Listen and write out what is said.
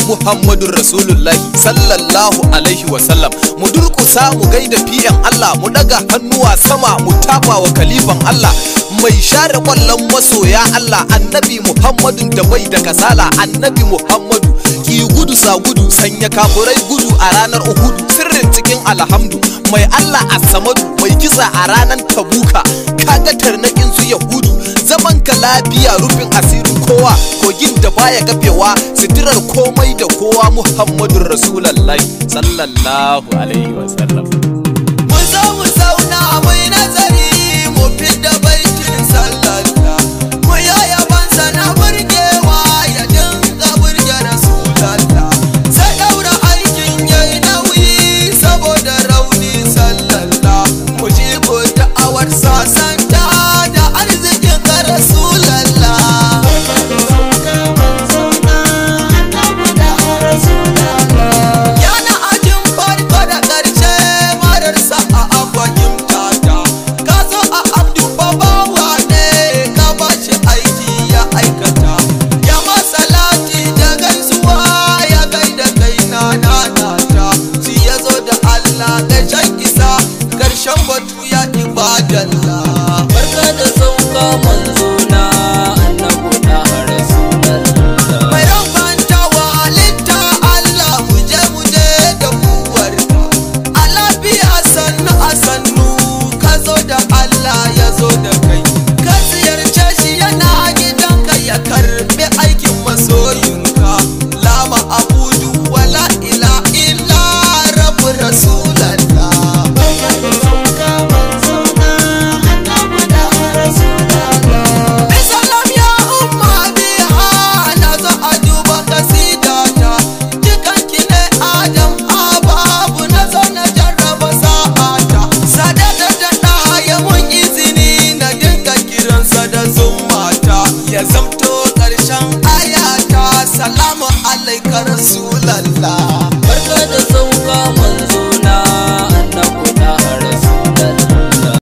Muhammadun Rasulullahi sallallahu alaihi wasallam. Mu durƙusa mu gaida fiyan Allah, mu daga hannuwa sama mu tafa wa kalifan Allah, mai share kwallon masoya Allah, annabi Muhammadun da bai da kasala, annabi Muhammadu ki gudu sa gudu, sanya kafurai gudu a ranar Uhudu, sirrin cikin alhamdu, mai Allah a samadu, mai kisa a ranar Tabuka, kaga tarnakin su Yahudu, zaman ka lafiya rufin asirin kowa, kogin da baya gafewa, sitirar komai da kowa, Muhammadun Rasulullahi sallallahu alaihi wasallam. Mu zo mu zauna mu yi nazari mu fidda baitin sallallah, mu yayabansa na burgewa ya dinga burge Rasulallah, sai daura aikin yayi nauyi saboda rauni sallallah, mu ji ko da'awar sasanta da arzikin ka Rasulallah. Yana ajin farko da ƙarshe mararsa a fahimta ta, ka zo a abdu babawa ne ka ba shi aiki ya aikata, ya masalati da gaisuwa ya gaida kai na na ta, shi ya zo da Allah ƙarshen isa ƙarshen batu ya ibadallah. Barka da sauka manzo na annabi da Rasulallah. Mai rabanta wa halitta Allah muje da kuwarka, a lafiya sannu a sannu ka zo da Allah ya zo da kai, ka ziyarce shi yana gidanka ya karbi aikin masoyinka, lama abudu wala ila illa rabu Rasulallah. Bisalam ya umma biha na zo a duba kasidata, jikanki ne Adam ababu na zo na jarraba sa'ata, sadada da ɗa ya mun izini na dinga kiransa da zummata, ya zamto ƙarshen